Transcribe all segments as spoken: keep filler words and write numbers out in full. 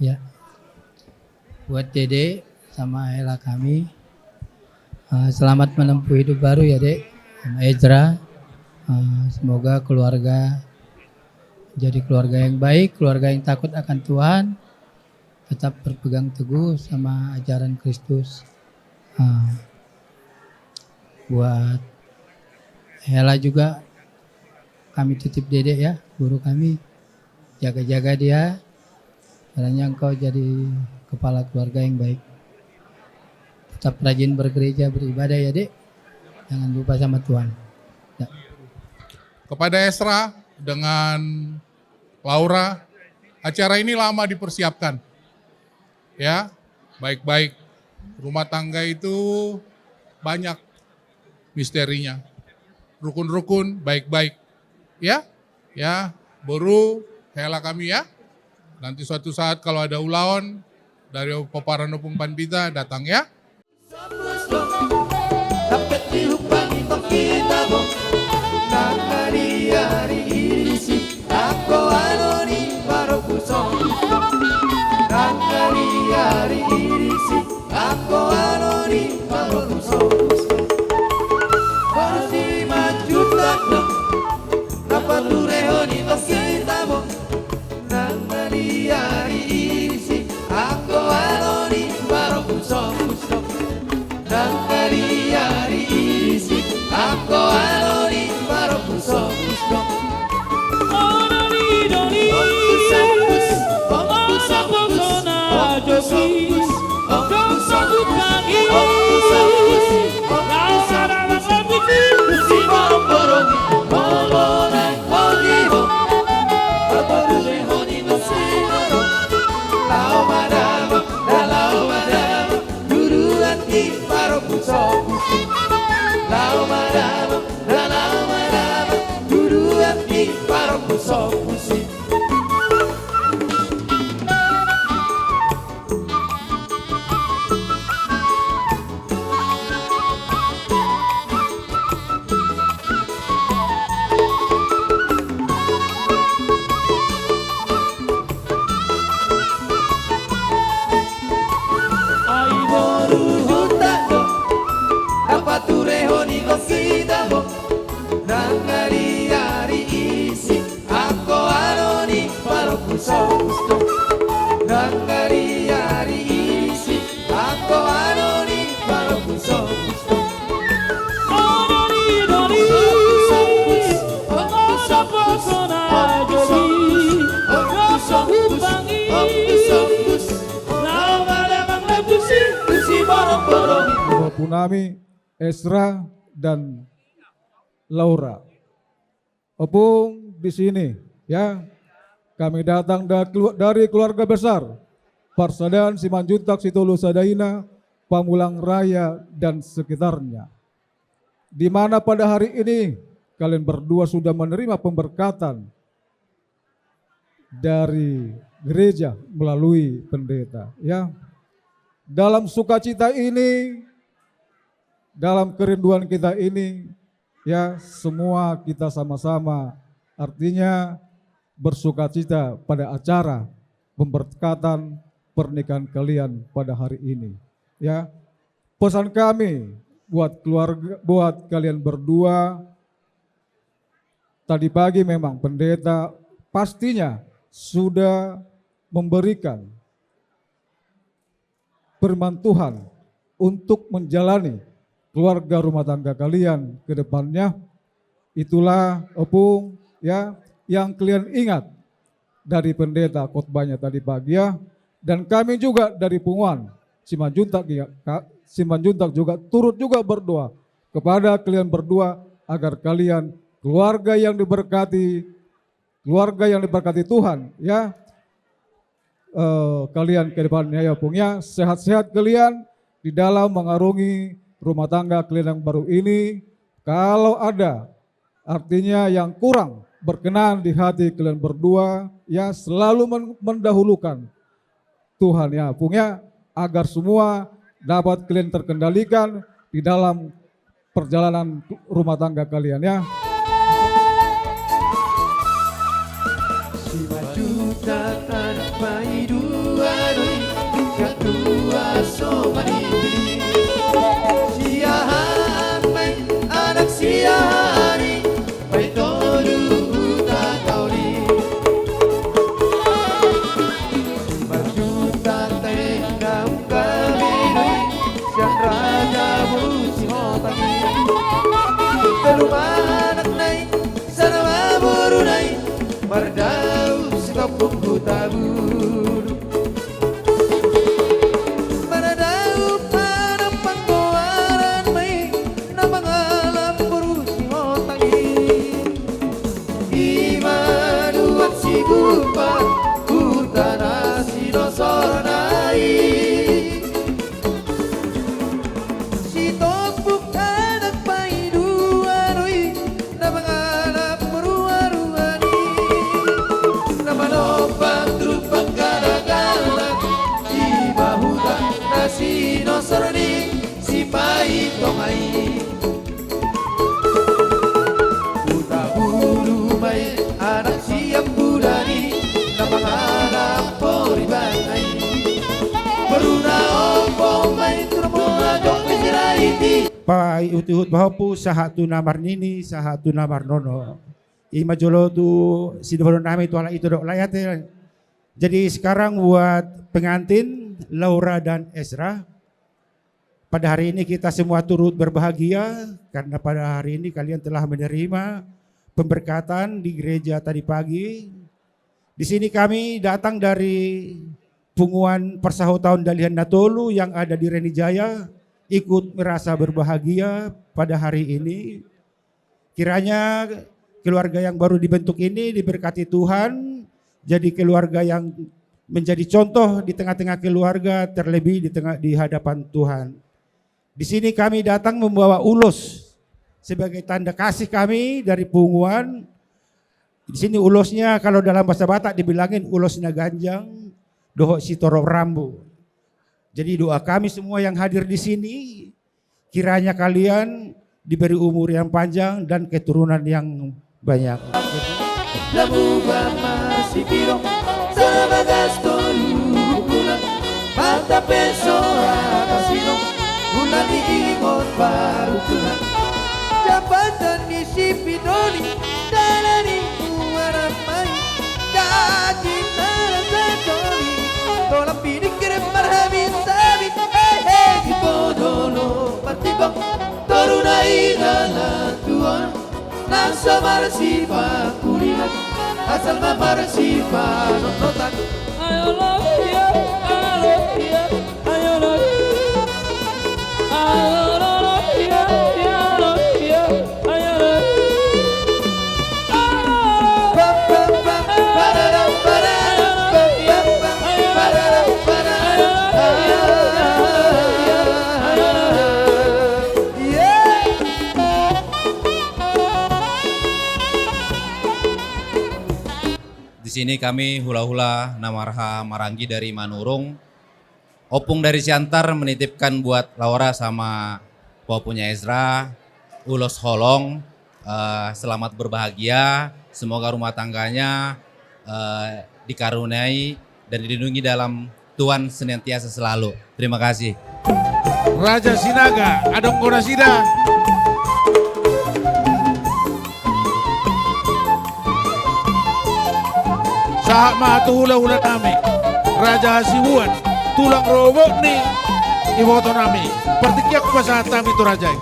Ya. Buat Dede sama Ella kami, eh, selamat menempuh hidup baru ya, Dek. Sama Ezra. Eh, semoga keluarga jadi keluarga yang baik, keluarga yang takut akan Tuhan, tetap berpegang teguh sama ajaran Kristus. Eh, buat Ella juga, kami titip Dede ya, guru kami. Jaga-jaga dia, kiranya engkau jadi kepala keluarga yang baik. Tetap rajin bergereja, beribadah ya, Dek. Jangan lupa sama Tuhan. Ya. Kepada Ezra dengan Laura, acara ini lama dipersiapkan. Ya, baik-baik. Rumah tangga itu banyak misterinya. Rukun-rukun, baik-baik. Ya, ya, boru, hela kami ya. Nanti suatu saat kalau ada ulaon dari pomparan Ompung Pandita, datang ya. Nang na di ari isi, anggo ano ni parompu sombus do. Nang na di ari isi, anggo ano ni parompu sombus do. Ono ni doli, ompu sombus, ompu sombus, ompu sombus, ompu sombus, ompu sombus, ompu sombus. Si borong-borong i, molo nang holi ho. Ai boru huta do, na paturehon i nasida ho. Nang na di ari isi, anggo ano ni parompu sombus do. Nang na di ari isi, anggo ano ni parompu sombus do. Ono ni doli, ompu sombus, ompu sombus, ompu sombus, ompu sombus, ompu sombus. Laho ma damang na tusi, tusi borong-borong i. Ompu nami, Ezra dan Laura. Ompung di sini, ya. Kami datang da-, kelu-, dari keluarga besar Parsadaan Simanjuntak Sitolu Sadaina, Pamulang Raya dan sekitarnya. Di mana pada hari ini kalian berdua sudah menerima pemberkatan dari gereja melalui pendeta, ya. Dalam sukacita ini, dalam kerinduan kita ini, ya, semua kita sama-sama, artinya, bersukacita pada acara pemberkatan pernikahan kalian pada hari ini. Ya, pesan kami buat keluarga, buat kalian berdua, tadi pagi memang pendeta pastinya sudah memberikan firman Tuhan untuk menjalani keluarga rumah tangga kalian ke depannya. Itulah, Ompung, ya, yang kalian ingat dari pendeta khotbahnya tadi pagi, ya. Dan kami juga dari Punguan Simanjuntak, ya, Ka-, Simanjuntak juga turut juga berdoa kepada kalian berdua agar kalian keluarga yang diberkati, keluarga yang diberkati Tuhan, ya. Eh, kalian ke depannya, ya, Ompung, ya, sehat-sehat kalian di dalam mengarungi rumah tangga kalian yang baru ini. Kalau ada, artinya, yang kurang berkenan di hati kalian berdua, ya, selalu men-, mendahulukan Tuhan, ya, Ompung, ya, agar semua dapat kalian terkendalikan di dalam perjalanan rumah tangga kalian, ya. Simanjuntak anak paidua, Sornai. Sitombuk anak paidua do i, na mangalap ruaruan i. Na manombang tumpang galagala, di bahuta na sinosor ni Sipaitong i. Huta Bulu ma i anak sian bulan i, na mangalap poriban i. Boruna ompung ma i tu na muna jong ni Sirait i. Paihutihut ma hompu sahat tu na marnini, sahat tu na marnono. I ma jolo tu sidohonon nami tu halak i, todok lae ate. Jadi sekarang buat pengantin Laura dan Ezra. Pada hari ini kita semua turut berbahagia karena pada hari ini kalian telah menerima pemberkatan di gereja tadi pagi. Di sini kami datang dari Punguan Parsahutaon Dalihan Na Tolu yang ada di Reni Jaya, ikut merasa berbahagia pada hari ini. Kiranya keluarga yang baru dibentuk ini diberkati Tuhan, jadi keluarga yang menjadi contoh di tengah-tengah keluarga, terlebih di tengah, di hadapan Tuhan. Di sini kami datang membawa ulos sebagai tanda kasih kami dari Punguan. Di sini ulosnya kalau dalam bahasa Batak dibilangin ulos na ganjang dohot sitorop rambu. Jadi doa kami semua yang hadir di sini, kiranya kalian diberi umur yang panjang dan keturunan yang banyak. Lamu ba masipidong, sabagas tolu bulan, mata pe so ra kasidong, bulan ni ingot baru Tuhan. Jabatan ni sipidoli, dalan ni muara mai, jadi nara sadoli, tolap pidikir marhabis-habis, hehe, di podolo martimbang, toruna i dalan tuan. Nang so marsipakulinan, asal ma marsipanonotan. Di sini kami hula-hula na marhaha maranggi dari Manurung. Ompung dari Siantar menitipkan buat Laura sama pupunya Ezra, ulos holong, eh, selamat berbahagia, semoga rumah tangganya, eh, dikaruniai dan dilindungi dalam Tuhan senantiasa selalu. Terima kasih. Raja Sinaga, adong do nasida. Sahat ma tu hula-hula nami, Raja Hasibuan, tulang rorobot ni iboto nami. Partingkian hupasahat hami tu raja i.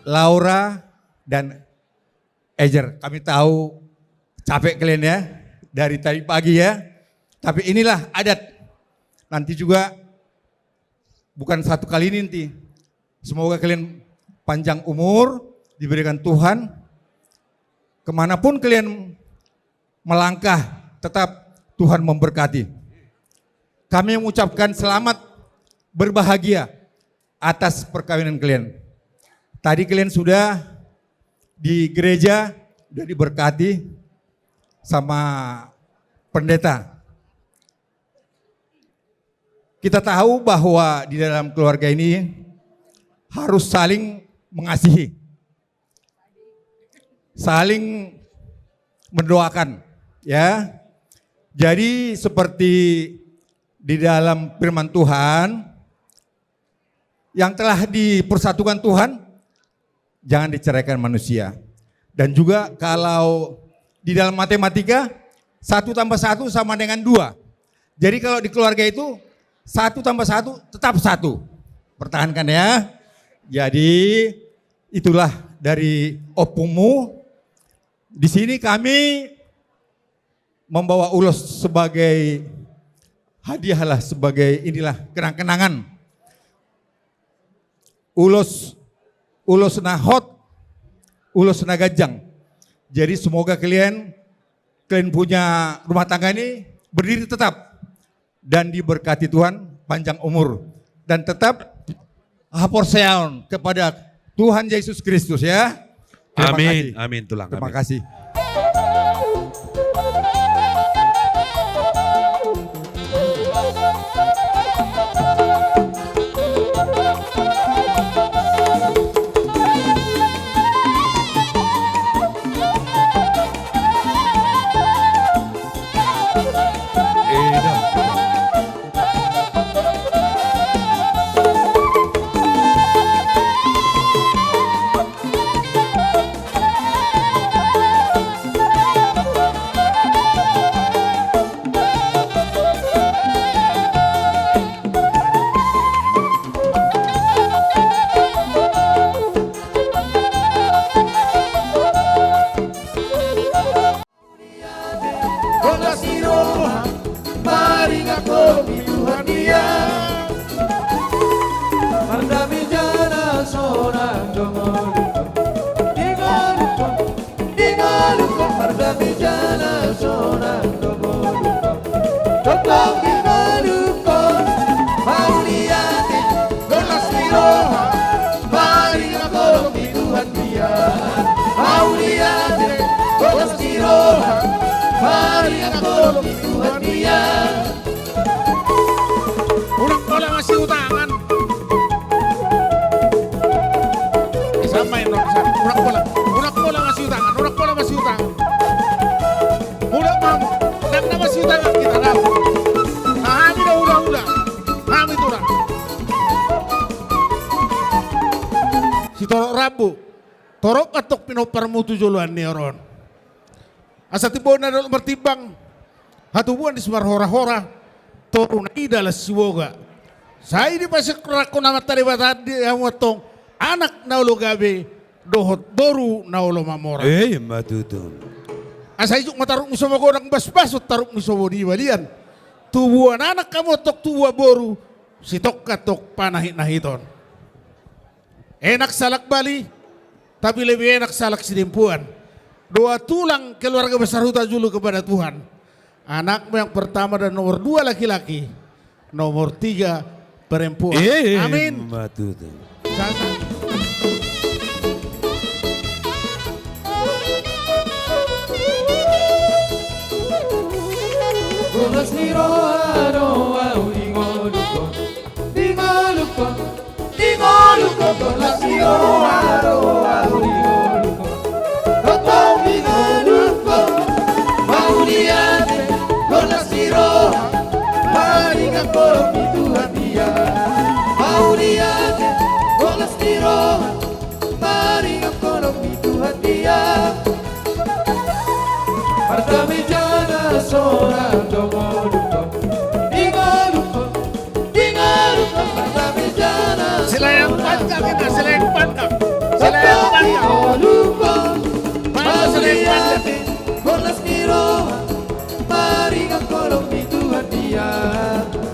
Laura dan Ezer, kami tahu capek kalian ya, dari tadi pagi ya. Tapi inilah adat. Nanti juga bukan satu kali ini nanti. Semoga kalian panjang umur, diberikan Tuhan. Kemanapun kalian melangkah, tetap Tuhan memberkati. Kami mengucapkan selamat berbahagia atas perkawinan kalian. Tadi kalian sudah di gereja, sudah diberkati sama pendeta. Kita tahu bahwa di dalam keluarga ini harus saling mengasihi, saling mendoakan, ya. Jadi seperti di dalam firman Tuhan, yang telah dipersatukan Tuhan, jangan diceraikan manusia. Dan juga kalau di dalam matematika, satu tambah satu sama dengan dua. Jadi kalau di keluarga itu, satu tambah satu tetap satu. Pertahankan ya. Jadi itulah dari ompungmu. Di sini kami membawa ulos sebagai hadiah lah, sebagai inilah kenang-kenangan. Ulos, ulos na hot, ulos na ganjang. Jadi semoga kalian kalian punya rumah tangga ini berdiri tetap dan diberkati Tuhan, panjang umur, dan tetap haporseaon kepada Tuhan Yesus Kristus, ya. Terima kasih. Amin, amin, Tulang. Terima kasih. Holas ni roha, maringakhon di Tuhan dia. Pardamejana sonang do ngolungkon. Di ngolungkon, di ngolungkon, pardamejana sonang do ngolungkon. Tongtong di ngolungkon, mauliate, holas ni roha, maringakhon di Tuhan dia. Mauliate, holas ni roha, maringakhon di Tuhan dia. Unang pola masiutangan. Isama yang nonton. Unang pola. Unang pola masiutangan. Unang pola masiutangan. Unang, mam. Ndang na masiutangan hita, ndang. Hami do hula-hula. Hami tulang. Sitorop rambu. Torop antong pinomparmu tu joloan ni ari on. Asa timbo na dohot martimbang, hatubuan di simarhora-hora, toru na i dalan siboga. Sai dipasirangkon Amanta Debata di hamu antong anak na olo gabe dohot boru na olo mamora. Eh, ima tutu. Asa ijuk ma tarukmi so magodang, basbason tarukmi so boni balian. Tubuan anak hamu antong, tubuan boru, sitongka antong panahit-nahiton. Enak salak Bali, tapi lebih enak salak Sidempuan. Doa tulang keluarga besar Hutajulu kepada Tuhan. Anakmu yang pertama dan nomor dua laki-laki, nomor tiga perempuan. Eh, amin. Ima tutu. Sa-, sa-, Holas ni roha do ahu di ngolungkon, di ngolungkon, di ngolungkon, holas ni roha do ahu di ngolungkon. Tongtong di ngolungkon, mauliate, holas ni roha, maringakhon di Tuhan dia. Mauliate, holas ni roha, maringakhon di Tuhan dia. Pardamejana sonang do ngolungkon, di ngolungkon, di ngolungkon, pardamejana. Silayan sonang pangkang, do ngolungkon, silayan pangkang. Silayan pangkang. Di ngolungkon. Mauliate, holas ni roha, maringakhon di Tuhan dia.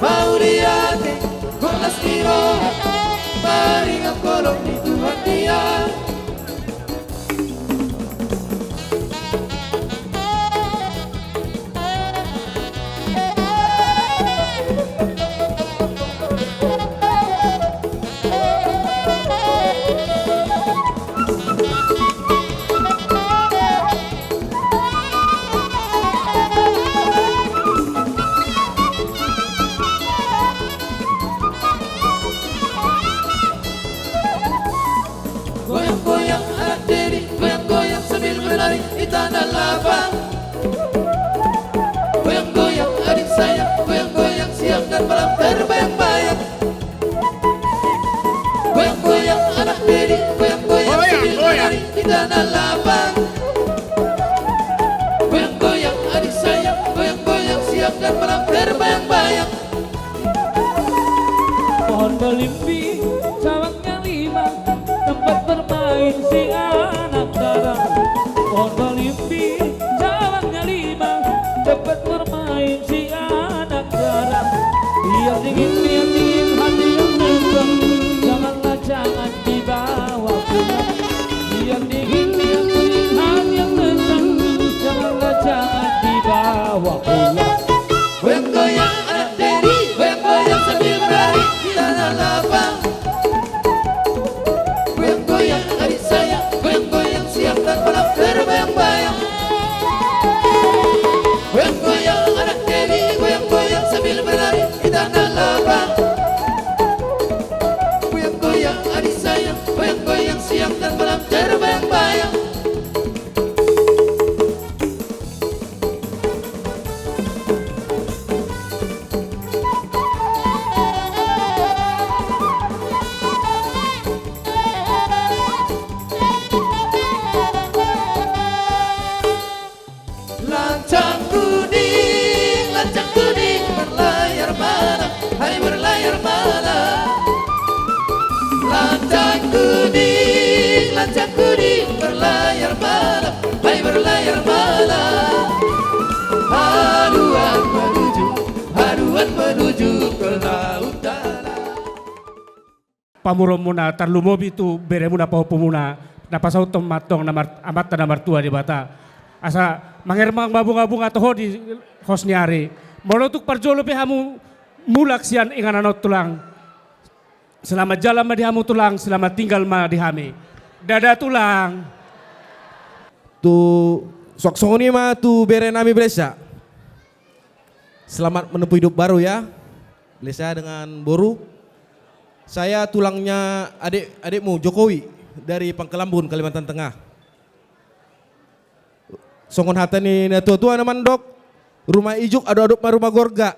Mauliate, holas ni roha, maringakhon di Tuhan dia. Goyang-goyang anak Dedi, goyang-goyang sambil menari di tanah lapang. Goyang-goyang adik sayang, goyang-goyang siang dan malam terbayang-bayang. Goyang-goyang anak Dedi, goyang-goyang sambil menari di tanah lapang. Goyang-goyang adik sayang, goyang-goyang siang dan malam terbayang-bayang. Pohon belimbing, cabangnya lima, tempat bermain si anak dara. Pohon belimbing, cabangnya lima, tempat bermain si anak dara. Biar dingin, biar dingin hati yang tentram, janganlah jangan dibawa pulang. Biar dingin, biar dingin hati yang tentram, janganlah jangan Layar malam, haluan menuju, haluan menuju ke laut dalam. Pamoruonmuna, tarlumobi tu beremuna pahompumuna, na pasauthon ma antong na mar-, Amanta na martua Debata. Asa mangermang ma bungabunga toho di hos ni ari. Molo tung parjolo pe hamu mulak sian inganan on tulang. Selamat jalan ma di hamu tulang, selamat tinggal ma di hami. Dadah tulang. Tu, suang songon i ma tu bere nami Blesa. Selamat menempuh hidup baru ya, Blesa dengan boru. Saya tulangnya adik, adikmu Jokowi dari Pangkalambun, Kalimantan Tengah. Songon hata ni natuatua na mandok, rumah ijuk adopdop ma rumah gorga.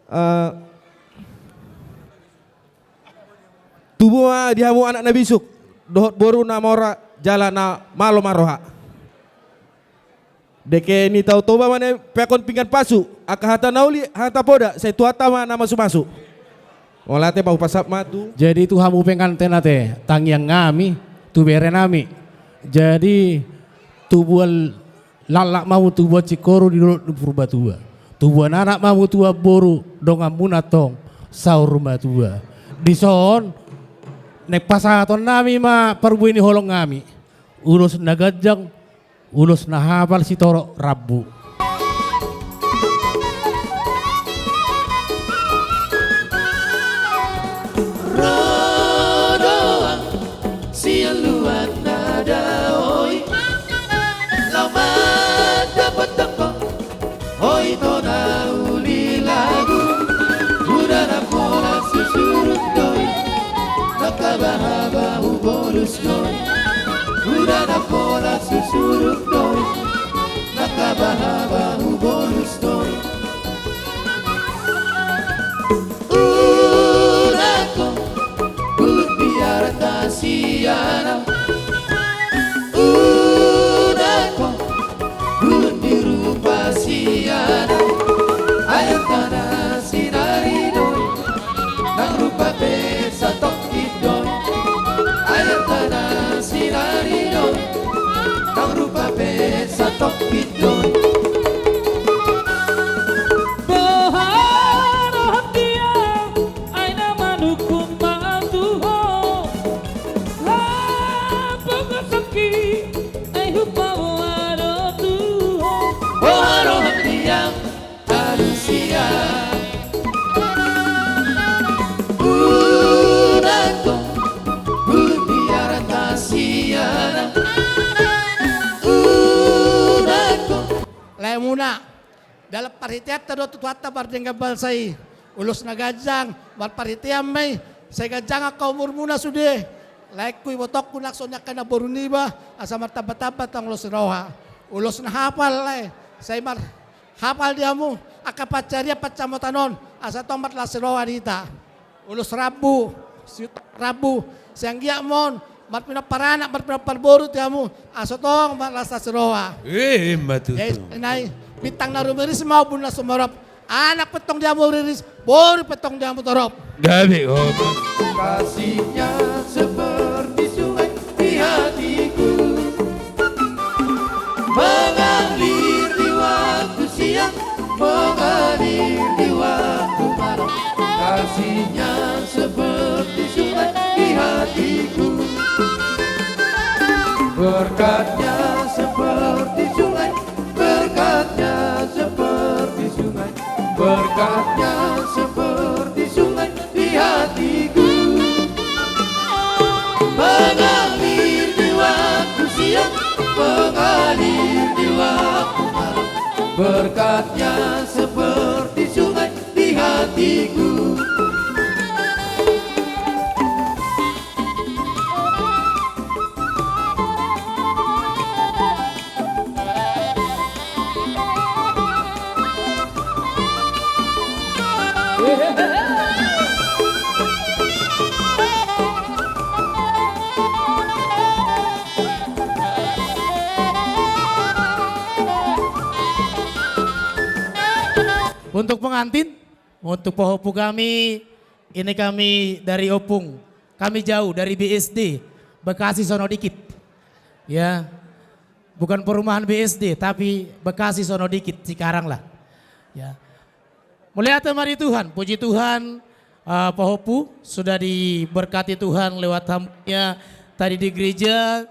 Eh, tubu ma di hamu anak na bisuk dohot boru na mora jala na malo ma roha. Dengke ni Tao Toba ma na peakon pinggan pasu, angka hata na uli hata poda, sai Tuhanta ma na masumasu. Mauliate ma, hupasahat ma tu. Jadi tu hamu pe nang ate, tangiang nami tu bere nami. Jadi tubuan laklak ma hamu tubuan singkoru di dolok ni Purbatua. Tubuan anak ma hamu tubuan boru donganmuna antong saur matua. Dison naeng pasahaton nami ma parbue ni holong nami. Ulos na ganjang, ulos na hapal sitorop rambu. Ro do au sian luat na daoi, laho mandapothon ho, ho i tona uli lagu. Uda na pola susuruk do i, na kabahaba hubolus do i. Uda na pola susuruk do i, na kabahaba hubolus do i. Uda ko, bulut biar tasiana. Uda ko, bulut di rupa siana. Ayat tanah sinari do i, nang rupa pe satongkin do i. Ayat tanah sinari do i, nang rupa pe satongkin do i. Boha roham dia, ai na manungkun ma au tu ho. Lampung sangki, ai hupaboa do tu ho. Boha roham dia, alusia. Uda ko, bulut biar tasiana. Uda ko. Lae muna. Dalan parhiteanta do tu Tuhanta mardenggan basa i. Ulos na ganjang, marparhitean ma i, sai ganjang angka umurmuna sude. Laengku, ibotongku nang songon i angka na boru niba, asa martambatamba antong las ni roha. Ulos na hapal lae, sai mar-, hapal di hamu angka pansarian pansamotan on, asa tong marlas ni roha di hita. Ulos rambu, siut rambu, sai anggiat ma on marpinompar anak, marpinompar boru tu hamu, asa tong marlas ni roha. Eh, ima tutu. Jadi, nai, bintang na rumiris ma ombun na sumorop. Anak pe tong di hamu riris, boru pe tong di hamu torop. Gabe, oh. Kasihnya seperti sungai di hatiku. Mengalir di waktu siang, mengalir di waktu malam. Kasihnya seperti sungai di hatiku. Berkatnya seperti sungai, berkatnya seperti sungai, berkatnya seperti sungai di hatiku. Mengalir di waktu siang, mengalir di waktu malam. Berkatnya seperti sungai di hatiku. Untuk pengantin, untuk pahompu kami, ini kami dari Opung, kami jauh dari B S D, Bekasi sono dikit. Ya. Bukan perumahan B S D, tapi Bekasi sono dikit, Cikarang lah. Ya. Mauliate ma di Tuhan, puji Tuhan, eh, pahompu sudah diberkati Tuhan lewat hambanya tadi di gereja.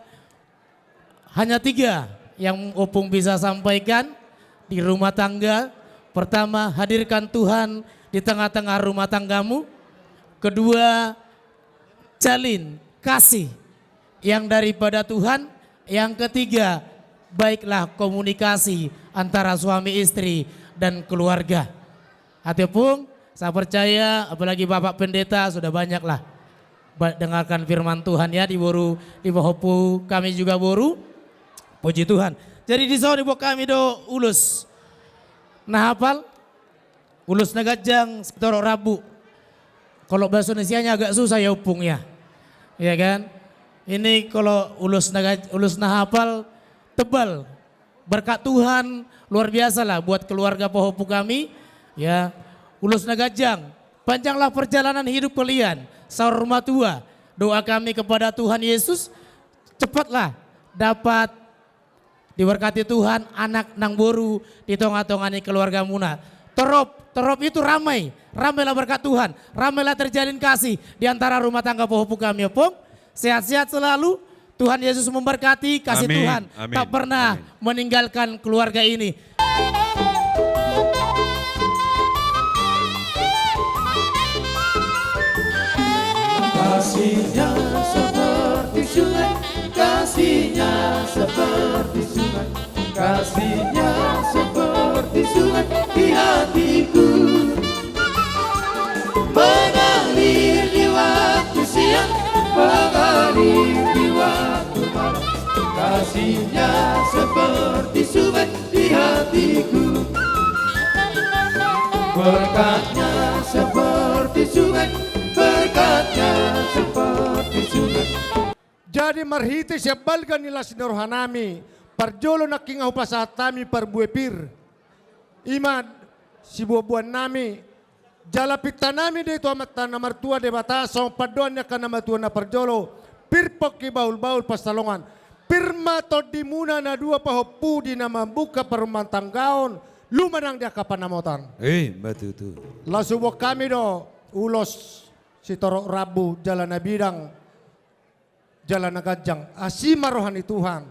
Hanya tiga yang Ompung bisa sampaikan di rumah tangga. Pertama, hadirkan Tuhan di tengah-tengah rumah tanggamu. Kedua, jalin kasih yang daripada Tuhan. Yang ketiga, baiklah komunikasi antara suami istri dan keluarga. Ate Ompung, saya percaya, apalagi Bapak Pendeta, sudah banyak lah ba-, dengarkan firman Tuhan ya, di boru, di pahompu kami juga boru. Puji Tuhan. Jadi di sini buat kami do ulos na hapal, ulos na ganjang, sitorop rambu. Kalau bahasa Indonesianya agak susah ya, Ompung ya. Ya kan? Ini kalau ulos na gaj-, ulos na hapal, tebal. Berkat Tuhan luar biasa lah buat keluarga pahompu kami. Ya, ulos na ganjang, panjanglah perjalanan hidup kalian saur matua. Doa kami kepada Tuhan Yesus, cepatlah dapat diberkati Tuhan anak nang boru di tonga-tonga ni keluargamuna. Torop, torop itu ramai, ramailah berkat Tuhan, ramailah terjalin kasih di antara rumah tangga pahompu kami, Ompung. Sehat-sehat selalu. Tuhan Yesus memberkati, kasih Tuhan tak pernah meninggalkan keluarga ini. Kasihnya seperti sungai, kasihnya seperti sungai. Kasihnya seperti sungai di hatiku. Mengalir di waktu siang, mengalir di waktu malam. Kasihnya seperti sungai di hatiku. Berkatnya seperti sungai, berkatnya seperti sungai. Jadi marhite sian balga ni las ni rohanami, parjolo nangkin hupasahat hami parbue pir. I ma sibuanbuannami, jala pintanami do i tu Amanta na martua Debata, songon pandohan ni angka na matua na parjolo, pir pongki bahulbahul pansalongan. Pir ma tondimuna na dua pahompu di na mambuka parrumatanggaon, lumanang di angka panamotan. Eh, ma tutu. Laos huboan hami do ulos sitorop rambu jala na bidang jala na ganjang, asi ma roha ni Tuhan.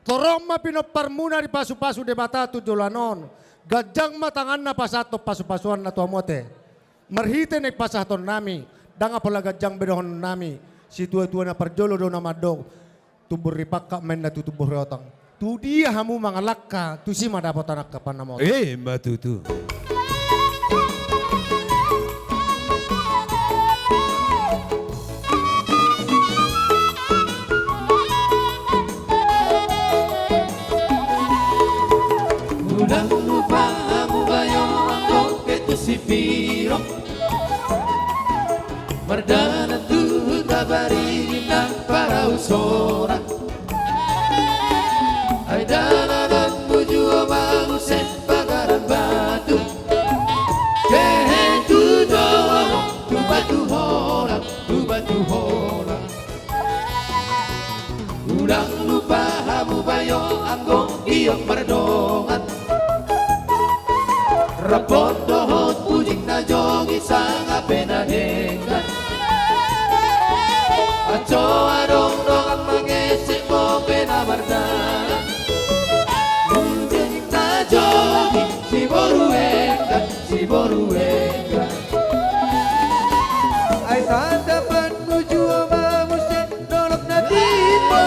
Torop ma pinomparmuna dipasupasu Debata tu joloan on. Ganjang ma tanganna pasahathon pasupasuanna tu hamu ate. Marhite na ipasahatonnami, ndang apala ganjang be dohononnami. Situatua na parjolo do na mandok, tumbur ni pangkang ma inna tu tumbur ni otang. Tudia hamu mangalangka, tusi ma dapotan angka panamotan. Eh, ma tutu. Unang lupa hamu bayo anggo pe tu Sipirong. Mardalan tu huta Baringi nang parau sorak. Ai dalan on nuju oba muse pagaran batu. Kehe tu dohot tu Batu Holang, tu Batu Holang. Unang lupa hamu bayo anggo gok mardongan. Rap dohot pujing na joging sanga pe na denggan. Anso adong dongan mangesek bope na mardalan. Pujing na joging siboru enggan, siboru enggan. Ai tanda pannuju oba muse dolok na tipo.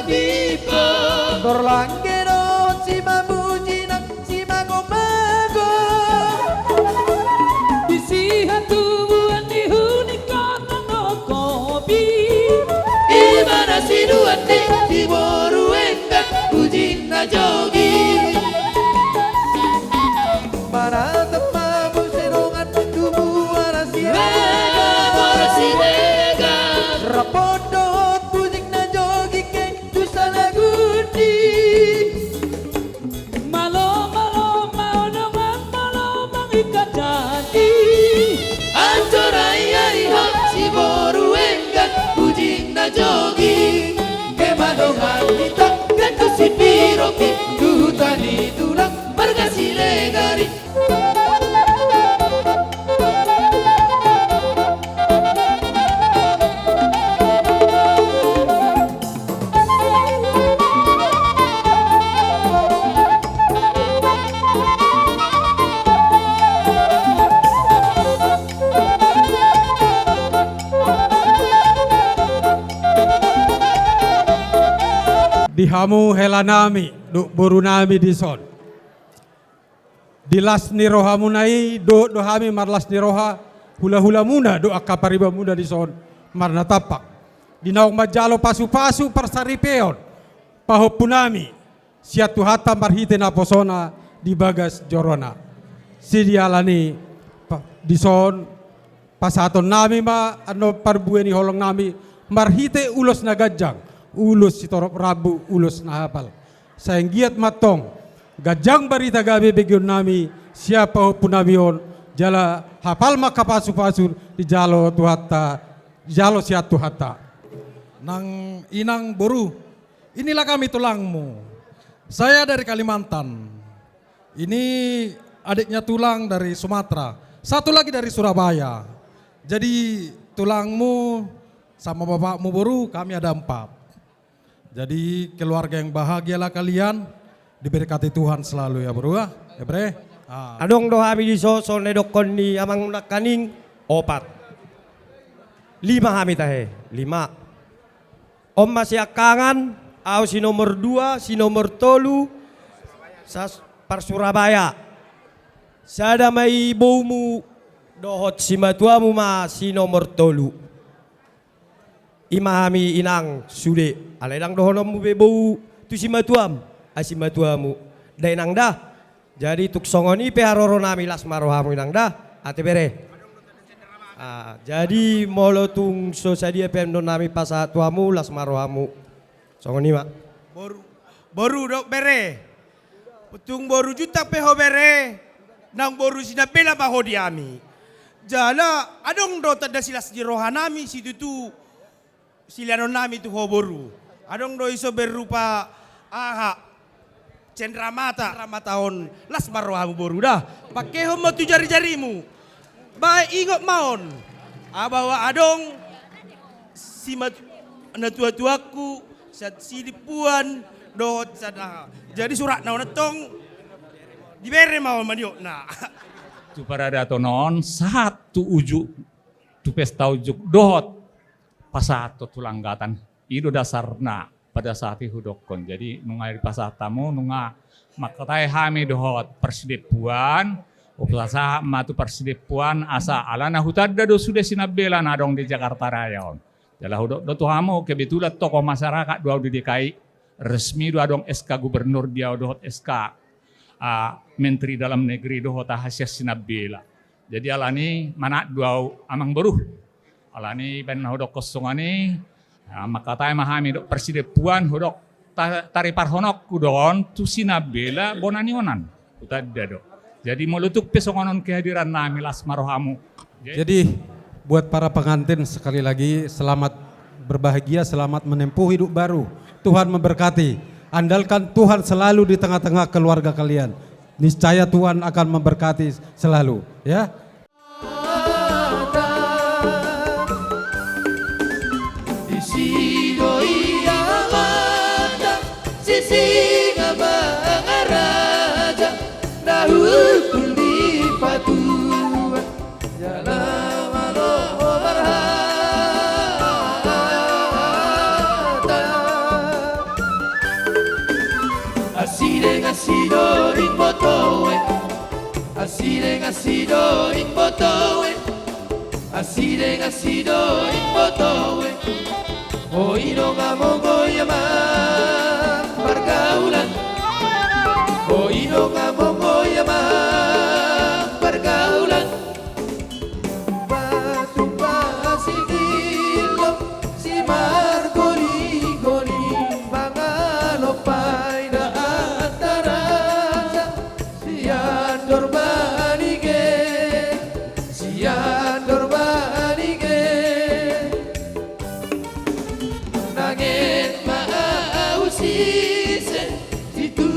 Tipo. Tor langge dohot simamuji nang simagomago. Disi hatubuan ni huni kota na kopi. Ima na sinuan ni siboru enggan pujing na joging. Manatap ma muse dongan tu Muara Siregar. Muara Siregar. Rap dohot pujing na joging ke tu Salagundi. Malo, malo, malo, malo, malo, mangingkajani. Anso rai ari hot siboru enggan pujing na joging. Ke ma dongan hita, ke tu Sipi. Di huta ni tulang marga Silegari. Di hamu hela nami dohot boru nami dison. Di las ni rohamuna i dohot do hami marlas ni roha, hula-hulamuna dohot angka paribanmuna dison marnatampak. Di naung manjalo pasu-pasu parsaripeon pahompu nami sian Tuhanta marhite naposona di bagas jorona. Sian i alani pa-, dison pasahaton nami ma annon parbue ni holong nami marhite ulos na ganjang, ulos sitorop rambu, ulos na hapal. Sai anggiat ma antong ganjang barita gabe begeon nami sian pahompu nami on, jala hapal ma angka pasu-pasu dijalo Tuhanta, dijalo sian Tuhanta. Nang inang boru, inilah kami tulangmu. Saya dari Kalimantan. Ini adiknya tulang dari Sumatera. Satu lagi dari Surabaya. Jadi tulangmu sama bapakmu boru, kami ada empat. Jadi keluarga yang bahagialah kalian, diberkati Tuhan selalu ya boru ya, ya bre. Ah. Adong do hami dison, songon na nidokkon ni amang nangkaning, opat. Lima hami tahe, lima. On ma siangkangan, au si nomor dua, si nomor tolu, sas-, par Surabaya. Sada ma i boumu, dohot simatuamu ma si nomor tolu. I ma hami inang sude, alai ndang dohononmu be bou tu simatuam, ai simatuamu. Da inang da. Jadi tung songon i pe haroro nami, las ma rohamu inang da. Ate bere. Ah, jadi molo tung so sadia pe annon nami pasahat tu hamu, las ma rohamu. Songon i ma. Boru, boru dohot bere. Tung boru Juntang pe ho bere, naung boru Sinambela ma ho di hami. Jala adong do tanda silas ni roha nami situtu silehonon nami tu ho boru. Adong do iso berupa aha, cendramata, cendramata on, las ma rohamu boru da. Pangkehon ma tu jari-jarimu. Bae ingot ma on. Ah, bahwa adong simat-, natua-tuangku, sian Sidimpuan, dohot sian aha. Jadi suratna on antong dibere ma on maniokna. Tu paradaton on, sahat tu ujuk, tu pesta ujuk, dohot pasahat tu langgatan. I do dasarna pada saat i hudokkon. Jadi nunga dipasahat hamu, nunga mangkatai hami dohot parsidempuan, hupasahat ma tu parsidempuan asa alana hutanda do sude Sinambela na adong di Jakarta Raya on. Jala hudok do tu hamu, kebetulan tokoh masyarakat do au di D K I, resmi do adong S K gubernur di au dohot S K, ah, menteri dalam negeri dohot aha sian Sinambela. Jadi alani manat do au amang boru. Alani baen na hudokkon songon i, ah, mangkatai ma hami dohot parsidempuan, hudok ta-, tariparhononku do on tu Sinambela bona ni onan. Hutanda do. Jadi molo tung pe songon on kehadiran nami, las ma rohamu. Jadi buat para pengantin sekali lagi selamat berbahagia, selamat menempuh hidup baru. Tuhan memberkati. Andalkan Tuhan selalu di tengah-tengah keluarga kalian. Niscaya Tuhan akan memberkati selalu, ya. Disi do i amanta Sisingamangaraja, na hundul di patua jala malo marhata. Asi dengan si Doring Botoe. Asi dengan si Doring Botoe. Asi dengan si Doring Botoe. Ho i do nga mongo i amang pargaulan. Ho i do nga mongo i amang pargaulan. Patumba si Gilo, si Margoli-goli, mangalompai da antara sian Dorba Nige, sian Dorba Nige. Nanget ma au sise, situtu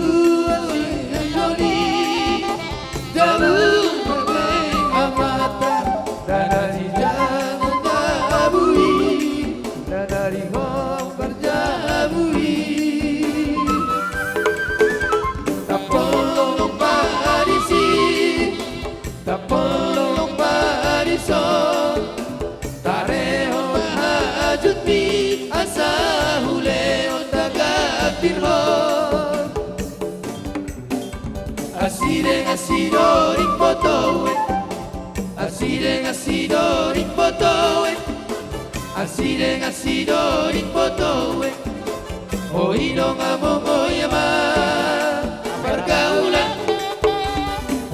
Asi dengan si doring botoe. Asi dengan si doring botoe. Asi dengan si doring botoe. O i do nga mongoya ma pargaulan.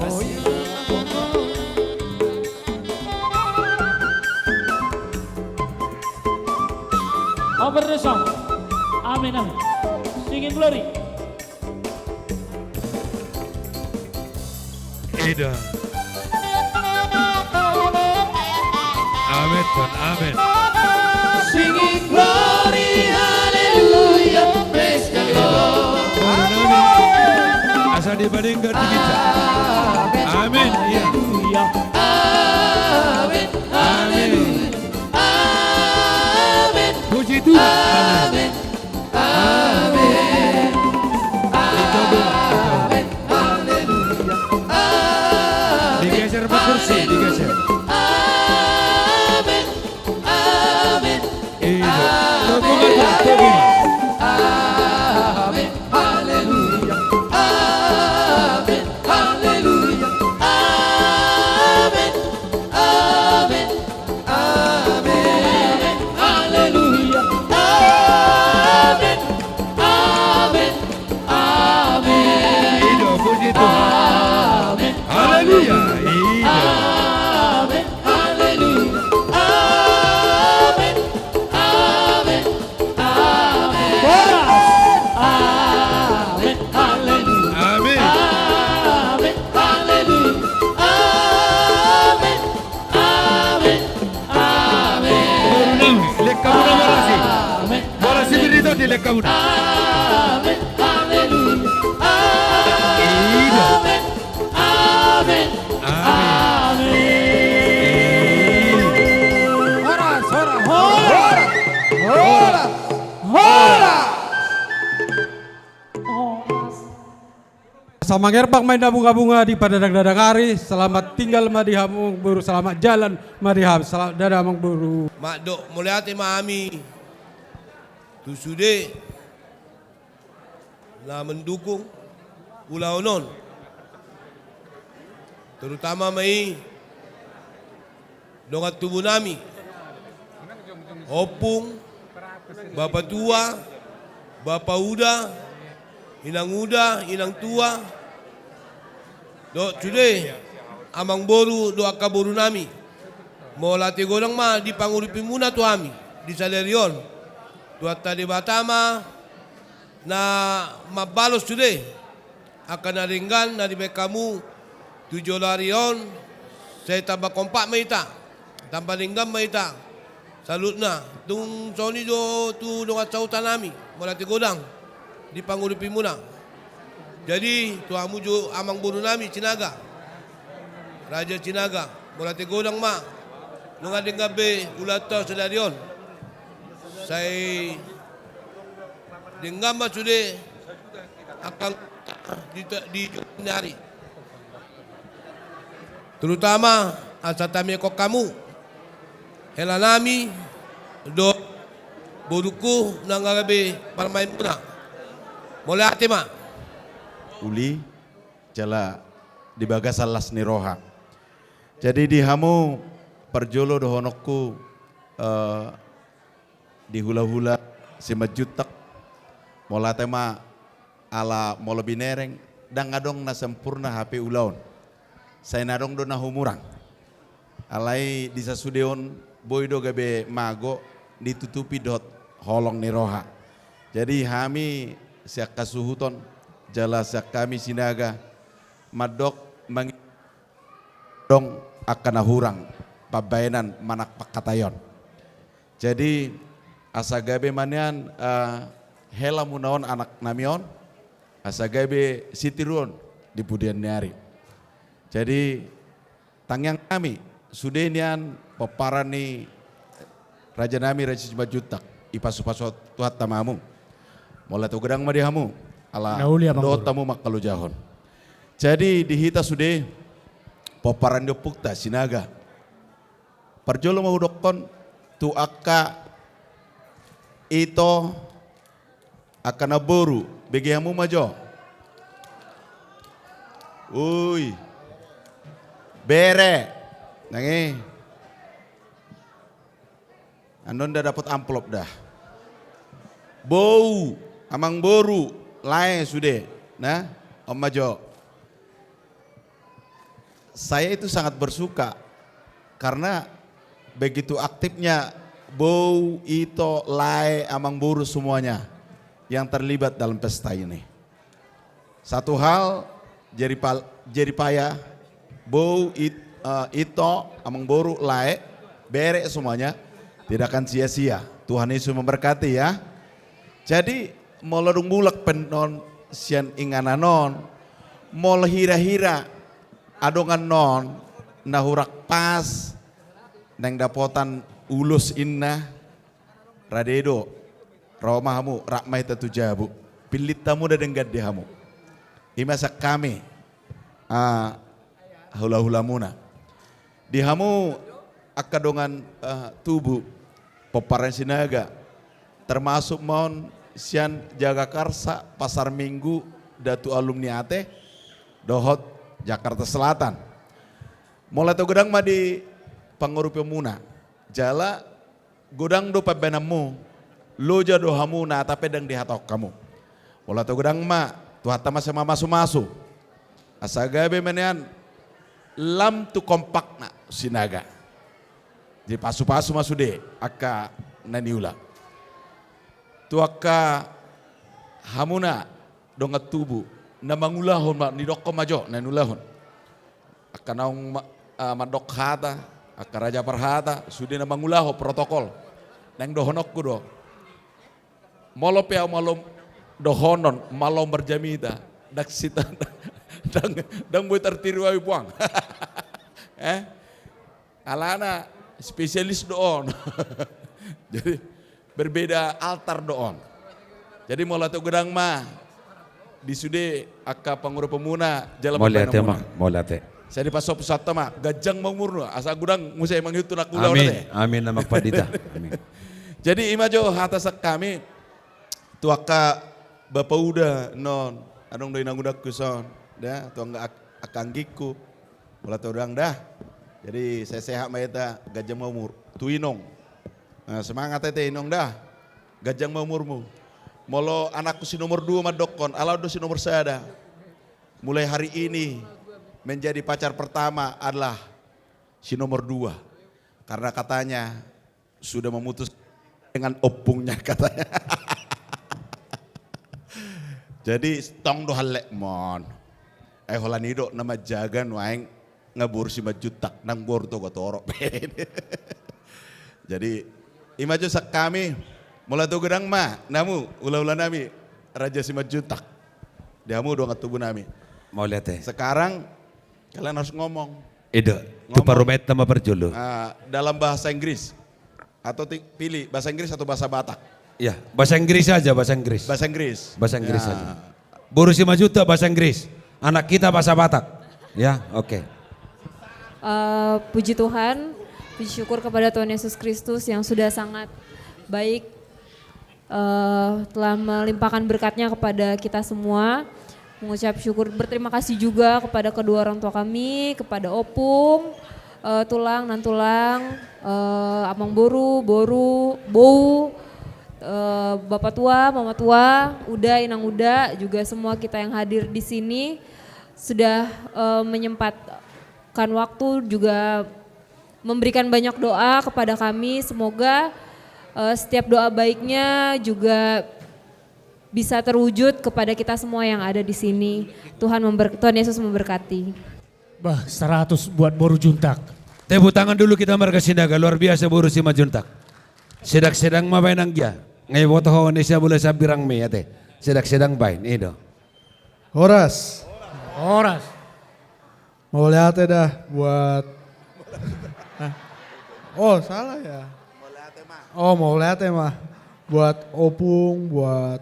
Asi. Over the song. Amen, amen. Singing glory. Ida. Amen, Tuhan. Amen. Singing glory, hallelujah, praise the Lord. Amen. Asa dipadenggan di kita. Amen. Amen. Iya. Amen. Amen. Amen. Puji Tuhan. Amen. Amen. Amen. Haleluya. Amen. Digeser, Pak, kursi, digeser. Amen. Amen. Iya. Tepuk tangan, tepuk tangan. Amen. Haleluya. Amen. Haleluya. Amen. Amen. Amen. Haleluya. Amen. Amen. Amen. Ida, puji Tuhan. Amen. Haleluya. Ida. Amen. Haleluya. Amen. Amen. Amen. Horas. Amen. Haleluya. Amen. Amen. Haleluya. Amen. Amen. Amen. Boru nami, lengka muna, boru asi. Amen. Boru asi, biri toti, lengka muna. Amen. Haleluya. Ida. Amen. Amen. Amen. Horas, horas, horas. Horas. Horas. Asa mangerbak ma inna bunga-bunga di padadang-dadang ari. Selamat tinggal ma di hamu, boru, selamat jalan ma di hamu. Selamat jalan, amang boru. Mandok mauliate ma hami tu sude na mendukung ulaon on. Terutama ma i dongan tubu nami, ompung, bapa tua, bapa uda, inang uda, inang tua, dohot sude amang boru dohot angka boru nami. Mauliate godang ma dipangurupi muna tu hami di sadari on. Tuhanta Debata ma na mambalos sude angka na denggan na dibaen hamu tu joloari on, sai tamba kompak ma hita, tamba denggan ma hita saluhutna. Tung songon i do tu dongan sahuta nami, mauliate godang dipangurupi muna. Jadi tu hamu jo amang boru nami Sinaga, Raja Sinaga, mauliate godang ma. Nunga denggan be ulaonta sadari on, sai denggan ma sude angka di, di ujung ni ari. Terutama asa tamiangkon hamu hela nami dohot borungku na nunga gabe parumaenmuna. Mauliate ma. Uli jala di bagasan las ni roha. Jadi di hamu parjolo dohononku, eh, di hulahula Simanjuntak, mauliate ma. Ala molo binereng, ndang adong na sempurna hape ulaon, sai na adong do na humurang. Alai di sasude on boi do gabe mago ditutupi dohot holong ni roha. Jadi hami sian hasuhuton jala sian hami Sinaga mandok mangi- adong angka na hurang pambaenan manang pangkataion. Jadi asa gabe ma nian, eh, helamuna on, anak nami on, asa gabe sitiruon di pudian ni ari. Jadi tangiang nami sude nian pomparan ni raja nami Raja Simanjuntak, ipasupasu Tuhanta ma hamu. Mauliate godang ma di hamu ala na uli, amang boru, dohot hamu mangkalojahon. Jadi di hita sude pomparan ni ompunta Sinaga, parjolo ma hudokkon tu angka ito, angka namboru, bege hamu ma jo. Ui. Bere. Nang i. Annon da dapot amplop da. Bou, amangboru, lae sude. Nah, on ma jo. Saya itu sangat bersuka karena begitu aktifnya bou, ito, lae, amangboru semuanya yang terlibat dalam pesta ini. Satu hal, Jeripal-, Jeripaya, bou, it-, eh, ito, amangboru, lae, bere semuanya, tidak akan sia-sia. Tuhan Yesus memberkati ya. Jadi, molo dung mulak pe annon sian inganan on, molo hira-hira adong annon na hurang pas, naeng dapotan ulos inna, rade do, ro ma hamu, rap ma hita tu jabu. Pillit hamu da denggan di hamu. I ma sian hami, ah, hula-hulamuna. Di hamu angka dongan, eh, tubu, pomparan Sinaga, termasuk ma on sian Jagakarsa, Pasar Minggu, Datu Alumniate, dohot Jakarta Selatan. Mauliate godang ma di pangurupion muna. Jala godang do pambahenanmu, loja do hamu na tapa pe ndang dihatahon hamu. Mauliate godang ma, Tuhanta ma sai mamasu-masu. Asa gabe ma nian lam tu kompakna Sinaga. Dipasu-pasu ma sude angka na niula. Tu angka hamuna dongan tubu, na mangulahon ma, nidokkon ma jo na niulahon. Angka naung ma-, ah, mandok hata, angka raja parhata, sude na mangulahon protokol. Naeng dohononku do. Molo pe ahu malo dohonon, malo marjamita, ndang sita, ndang, ndang boi tartiru ahu i puang. Eh? Alana spesialis do on. Jadi, berbeda altar do on. Jadi, mauliate godang ma di sude angka pangurupion muna, jala pambahenanmuna. Mauliate ma, mauliate. Sai dipasombu Tuhanta ma, ganjang ma umurmu, asa godang muse mangihut tu nangula on. Amin, amin, Amang Pandita. Amin. Jadi, i ma jo hata sian hami, tu angka bapa uda annon, adong do inang udangku son, da, tu angka ak-, angka anggingku. Mauliate godang da. Jadi, sehat-sehat ma hita, ganjang ma umur. Tu Inong. Nah, semangat hita Inong da. Ganjang ma umurmu. Molo anakku si nomor dua mandokkon, alai do si nomor sada. Mulai hari ini, menjadi pacar pertama adalah si nomor dua. Karena katanya, sudah memutus dengan ompungnya katanya. Jadi, tong do hallekmon. Eh, holan i do na manjaga nuaeng nga boru Simanjuntak, nang boru Toga Torop. Jadi, i ma jo sian hami, mauliate godang ma, namu, hula-hula nami, Raja Simanjuntak. Di hamu dongan tubu nami. Mauliate. Sekarang, kalian harus ngomong. I do, tu parumaenta ma parjolo. Ah, dalam bahasa Inggris. Atau ti-, pilih bahasa Inggris atau bahasa Batak? Ya, bahasa Inggris aja, bahasa Inggris. Bahasa Inggris. Bahasa Inggris aja. Boru Simanjuntak bahasa Inggris. Anak kita bahasa Batak. Ya, oke. Eh, puji Tuhan, puji syukur kepada Tuhan Yesus Kristus yang sudah sangat baik, eh, telah melimpahkan berkat-Nya kepada kita semua. Mengucap syukur, berterima kasih juga kepada kedua orang tua kami, kepada Opung, eh, Tulang, Nantulang, eh, Amang Boru, Boru, Bou, eh, Bapak Tua, Mama Tua, Uda, Inang Uda, juga semua kita yang hadir di sini sudah, eh, menyempatkan waktu juga memberikan banyak doa kepada kami. Semoga, eh, setiap doa baiknya juga bisa terwujud kepada kita semua yang ada di sini. Tuhan member-, Tuhan Yesus memberkati. Bah, seratus buat Boru Juntak. Tepuk tangan dulu kita, marga Sinaga, luar biasa Boru Simanjuntak. Sedang-sedang ma baen anggia. Nga iboto ho ni sia bola sambirang me ate. Sedang-sedang baen, i do. Horas. Horas. Mauliate da buat, hah? Oh, salah ya? Oh, mauliate ma. Buat Opung, buat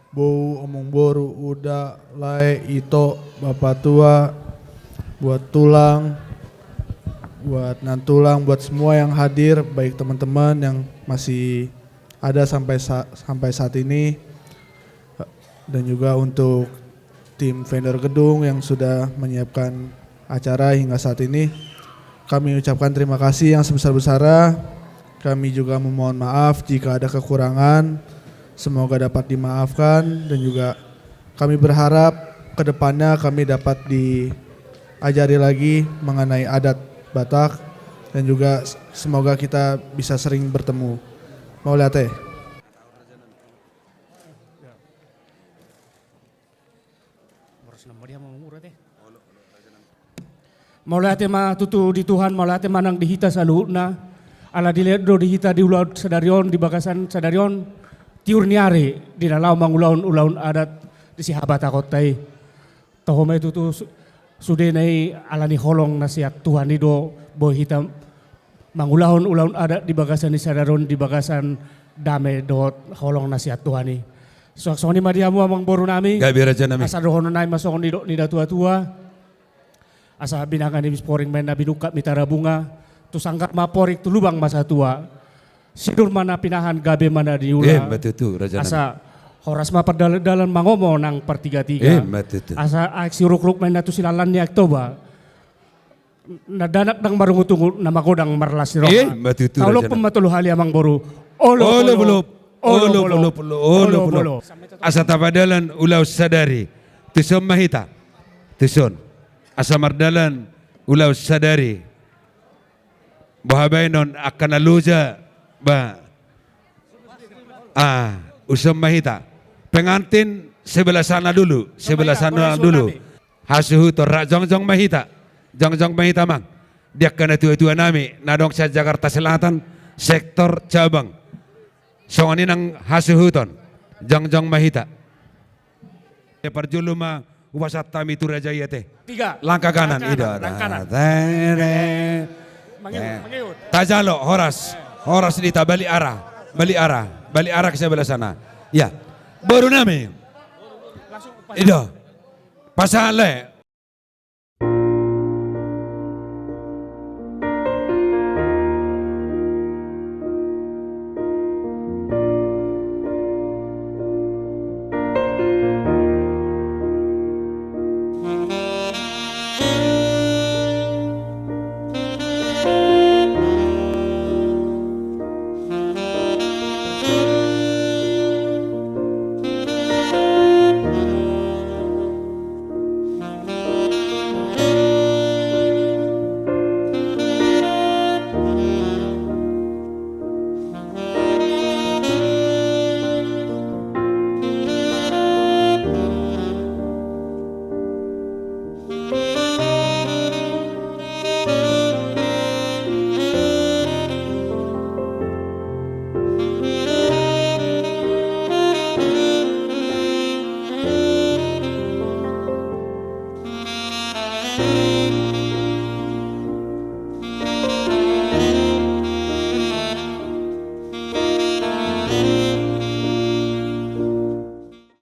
Bou, Amang Boru, Uda, Lae, Ito, Bapak Tua, buat Tulang, buat Nantulang, buat semua yang hadir, baik teman-teman yang masih ada sampai sa-, sampai saat ini, dan juga untuk tim vendor gedung yang sudah menyiapkan acara hingga saat ini. Kami ucapkan terima kasih yang sebesar-besarnya. Kami juga memohon maaf jika ada kekurangan. Semoga dapat dimaafkan dan juga kami berharap ke depannya kami dapat diajari lagi mengenai adat Batak dan juga s-, semoga kita bisa sering bertemu. Mauliate. Mauliate ma tutu di Tuhan, mauliate ma nang di hita saluhutna. Ala dilehon do di hita di ulaon sadari on, di bagasan sadari on, tiur ni ari di na laho mangulahon ulaon adat di sihabatahonta i. Toho ma i tutu su-, sudena i ala ni holong na sian Tuhan i do boi hita mangulahon ulaon adat di bagasan ni sadari on di bagasan dame dohot holong na sian Tuhan i. Suang songon i ma di hamu amangboru nami. Gabe raja nami. Asa dohonon nami ma songon nidok ni natua-tua. Asa binanga ni Siporing ma inna, binungkap ni Tarabunga, tu sanggar ma amporik, tu lubang ma satua. Sinur ma na pinahan, gabe ma na niula. Ima tutu raja nami. Asa horas ma pardalandalan, mangomo nang partiga-tiga. Ima tutu. Asa aek siurukruk ma inna tu silalan ni Aek Toba. Na dakdanak marungutungut, na magodang marlas ni roha. Ima tutu raja nami. Taulok pun ma tolu hali amangboru. Olo, olo, olo, olo, olo, olo, olo, olo, olo. Asa tapadalan ulaon sadari. Tuson ma hita. Tuson. Asa mardalan ulaon sadari. Boha baenon angka na loja ba. Ah, tuson ma hita. Pengantin sebelah sana dulu, sebelah sana dulu. Hasuhuton, rap jongjong ma hita. Jongjong ma hita, Amang. Di angka natua-tua nami na adong sian Jakarta Selatan, sektor cabang. Songon i nang hasuhuton. Jongjong ma hita. Parjolo ma hupasahat hami tu raja i ate. Tiga. Langkah kanan, ida. Langkah kanan. Tere. Mangihut, mangihut. Tajalo, horas. Horas di hita, balik arah. Balik arah. Balik arah ke sebelah sana. Ya. Boru nami. Langsung pasahat. Ida. Pasahat lae.